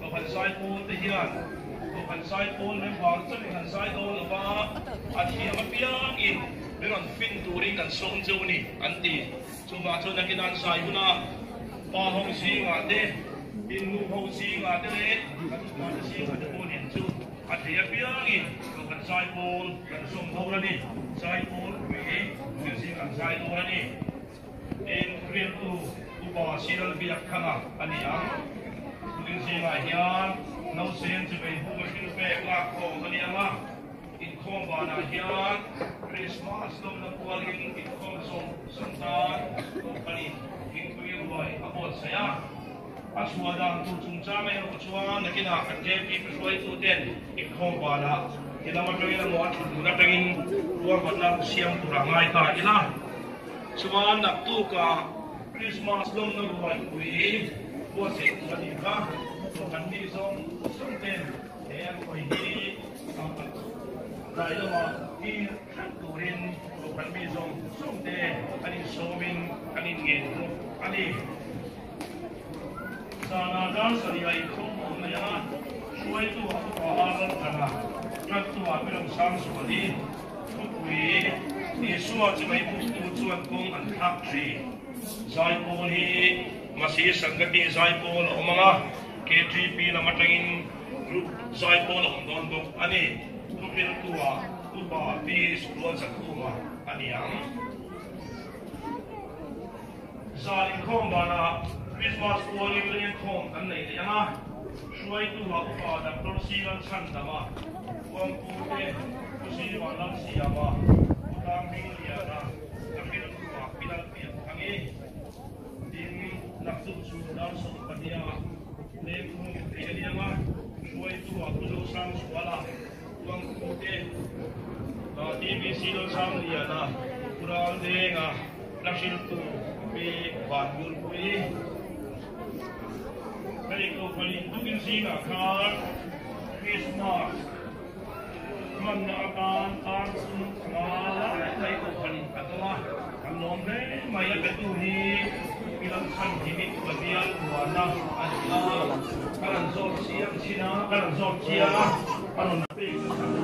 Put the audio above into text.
Kohhran Zaipawl te hian Kohhran Zaipawl member chauhin kan zai dawn lo va, a thiam apiangin min rawn fin turin kan sawm cheu a ni, an ti. Chuvang chuan nakin an zai huna pa ho zingah te, in nu ho zingah te leh kan upa te zingah te pawh nen chu a thei apiangin Kohhran Zaipawl kan sawm dawn a ni. Zaipawl pui thil zing kan zai dawn a ni. Tin, riltu upa Siral Biak Thanga a ni ang. Tukin zingah hian nausen chi vei hung a thil pek lak khawm a ni ang a, inkhawm vanah hian Krismas lawmna kualin inkhawm zawng zawng tan Kohhranin thingpui ruai a buatsaih a. A chhuah dan tur chungchang erawh chuan nakinah kan JPP hruaituten inkhawm vanah ti lam atangin emaw a thut dun atangin ruahmanna siam tur a ngai ta ila. Chuan naktukah Krismas lawmna ruaipui buatsaih tur a nih kha. Kan mi zawng zawng ten he ruai hi tlai lamah tir hrep turin kan mi zawng zawng te kan insawmin kan inngen bawk a ni. Zana dar sarih ah inkhawm awm mai a, hruaitu a upa a rawn tlan a, tlattu ah Pilawm Sangsual hi thupui Isua chi mai buktu chuan kawng an thlak thin. Zaipawl hi Masi Sangati Zaipawl a awm ang a, KTP lam atangin Group Zaipawl a awm dawn bawk a ni. Thupiltu ah Upa Pi Surual Zakhuma a ni ang. Zan inkhawm banah Krismas pualin lengkhawm kan nei leh ang a, hruaitu ah Upa Doctor C Lalchhandama, Uangpu te, Pu Siva Lalsiama, Pu Tlanghmingliana, ka hriltu ah Pi Lalpianthang i tin naktuk chu Darsawm pahniha lengkhawm theih a ni ang a, hruaitu ah Pu Zosangsuala, Uangpu te, TBC Lalsangliana, Pu Raldenga, La hriltu pi van Ngurpui. Hei Kohhran intukin zingah khan Krismas hmanna atan ar sum panga lai mai Kohhran in a dawng a, kan lawm hle mai. A petu hi Pi Lalchhanhimi Upa Bial Puana a ni a, ka rawn zawt chiang chin a, ka rawn zawt chiang a, a rawn pek a.